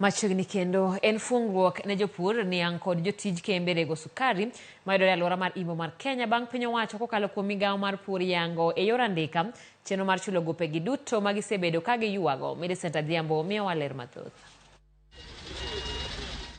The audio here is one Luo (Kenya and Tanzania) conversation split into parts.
Machiegni kendo en fungruok ne jopur niang' kod jotij kembe rego sukari mayudore e alwora mar Imbo mar Kenya bang' piny owacho kokalo kuom migawo mar pur yango e yor andika chenro mar chulo gopegi duto ma gisebedo ka giywago. Millicent Adhiambo miyowa ler mathoth.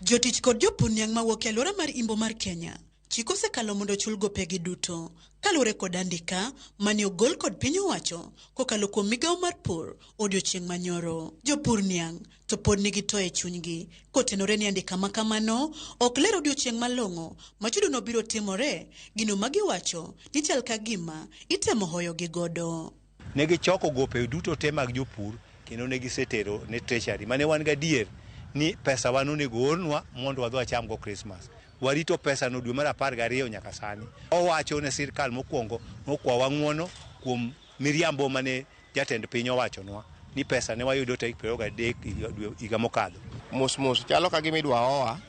Jotich kod jopur niang' mawuok e alwora mar Imbo mar Kenya chik osekalo mondo ochul gopegi duto kaluwore kod andika mane ogol kod piny owacho kokalo kuom migawo mar pur odiochieng' manyoro. Jopur niang' to pod nigi to e chunygi kotenore ni andika ma kamano ok ler odiochieng' malong'o ma chudono biro timore, gino ma giwacho ni chal ka gima itemo hoyogi godo. Ne gichoko gope duto te mag jopur kendo ne gisetero ne treasury mane wan gadier ni pesa wa nonego oornwa mondo wadhi wacham go Christmas. Warito pesa no dwe mar 12 nyaka sani. Owacho ne sirkal mokwongo nokwawa ng'uono kuom miriambo mane jatend piny owachonwa ni pesa ne wayudo tarik 23 higa mokadho. Mos mos chalo ka gima idwa oa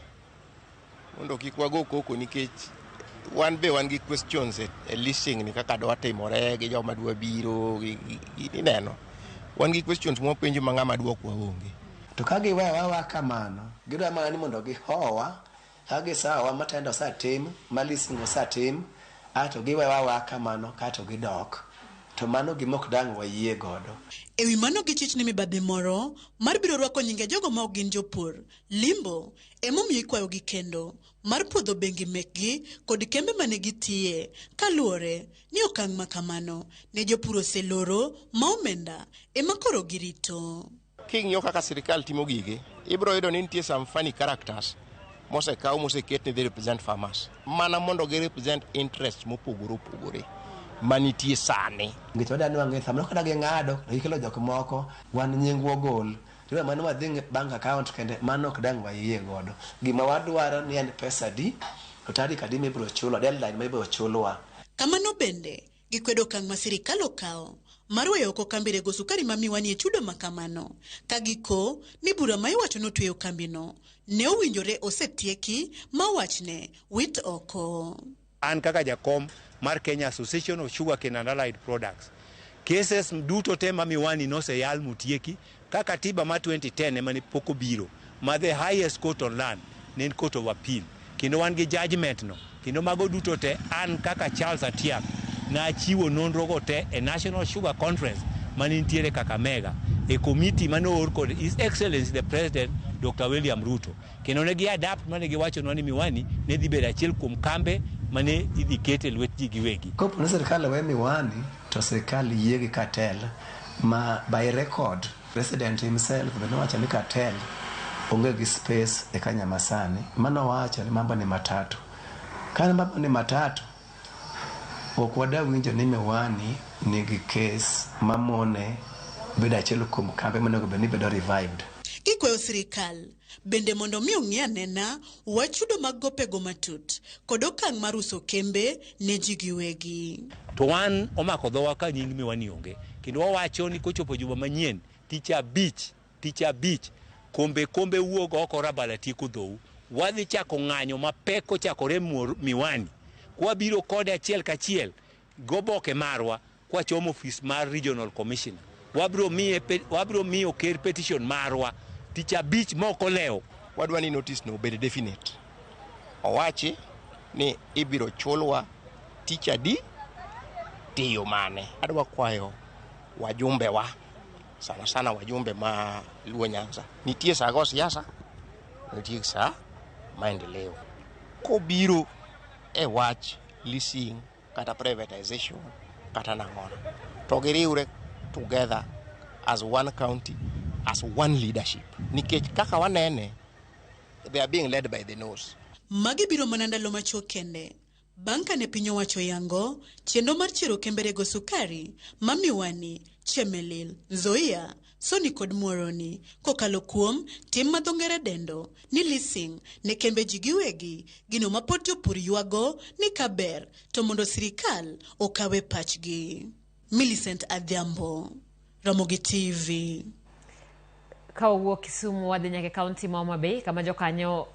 mondo kik wago koko nikech wan be wan gi questions e leasing ni kaka dwa timore gi joma dwa biro ineno wan gi questions mwapenjo ma ng'ama dwokwa onge. To ka giwewa kamano, gidwa mana ni mondo gihowa, ka gisawa ma tender osetim, ma leasing osetim, ato giwewa kamano kato gidok. To mano gima ok dang' wayie godo. E wi mano gichich ni mibadhi moro mar biro rwako nyinge jogo ma ok gin jopur limbo emomiyo ikwayogi kendo mar puodho bengi mekgi kod kembe mane gitiye kaluwore ni okang' ma kamano ne jopur oseloro ma omenda ema koro girito. King'iyo kaka sirikal timo gige, ibiro yudo ni nitie some funny characters mosekaw moseket ni they represent farmers mana mondo gi represent interests mopogore opogore manitie sani. Nikech wadwa ni wang'e samoro kata ging'ado to gikelo jok moko wan nyingwa ogol. To mano wadhi bank account kende mano ok dang' wayie godo. Gima wadwaro ni en pesa adi to tarik adi mibiro chulwa, deadline ma ibiro chulwa. Kamano bende gikwedo okang' ma sirikal okawo mar weyo oko kambi rego sukari ma Miwani e chudo ma kamano ka giko ni bura ma iwacho notweyo kambino ne owinjore osetieki ma wachne wit oko. An kaka jakom mar Kenya Association of Sugarcane and Allied Products, cases duto te ma Miwani noseyal motieki ka katiba ma 2010 ema ne pok obiro ma the highest court on land ne en court of appeal kendo wan gi judgment no kendo mago duto te an kaka Charles Atiak nachiwo nonro go te e National Sugar Conference mane nitiere Kakamega e committee mane oor kod His Excellency the President Dr. William Ruto kendo ne gi adapt mane giwachonwa ni Miwani ne dhi bedo achiel kuom kambe mane idhi ket e lwet ji giwegi. Kopo ni sirikal we Miwani to sirikal yie gi cartel ma by record president himself be nowacho ni cartel onge gi space e Kenya masani. Mano wacho ni mambo ni matatu. Ka mambo ni matatu, ok wada winjo ni Miwani nigi case mamone bedo achiel kuom kambe monego bed ni bedo revived. Gikwayo sirikal bende mondo mi ong'i anena wach chudo mag gopego matut kod okang' mar uso kembe ne ji giwegi. To wan omako dhowa ka nying Miwani onge kendo wawacho ni kochopo juma manyien tich abich kombe kombe wuog oko rabala tieko dhou wadhi chako ng'anyo mapek kochakore Miwani kwabiro kode achiel kachiel goboke marwa kwachomo ofis mar regional commissioner wabiro miyo ker petition marwa tich abich mok olewo. Wadwa ni notice no obed definite. Owachi ni ibiro chulwa tich adi tiyo mane. Adwa kwayo wajumbe wa sana sana wajumbe ma Luo Nyanza. Nitie saa go siasa, nitie saa maendeleo. Kobiro e wach leasing kata privatization kata nang'ono to giriwre together as one county as one leadership nikech kaka wanene they are being led by the nose. Magi biro mana ndalo machuok kende bang' kane piny owacho yango chenro mar chiero kembe rego sukari ma Miwani, Chemelil, Nzoia, Sony kod Muhoroni kokalo kuom tim ma dho ngere dendo ni leasing ne kembe ji giwegi, gino ma pod jopur ywago ni kaber to mondo sirikal okawe pachgi. Millicent Adhiambo, Ramogi TV. Ka wawuok Kisumu wadhi nyaka e kaunti ma Homa Bay kama jokanyo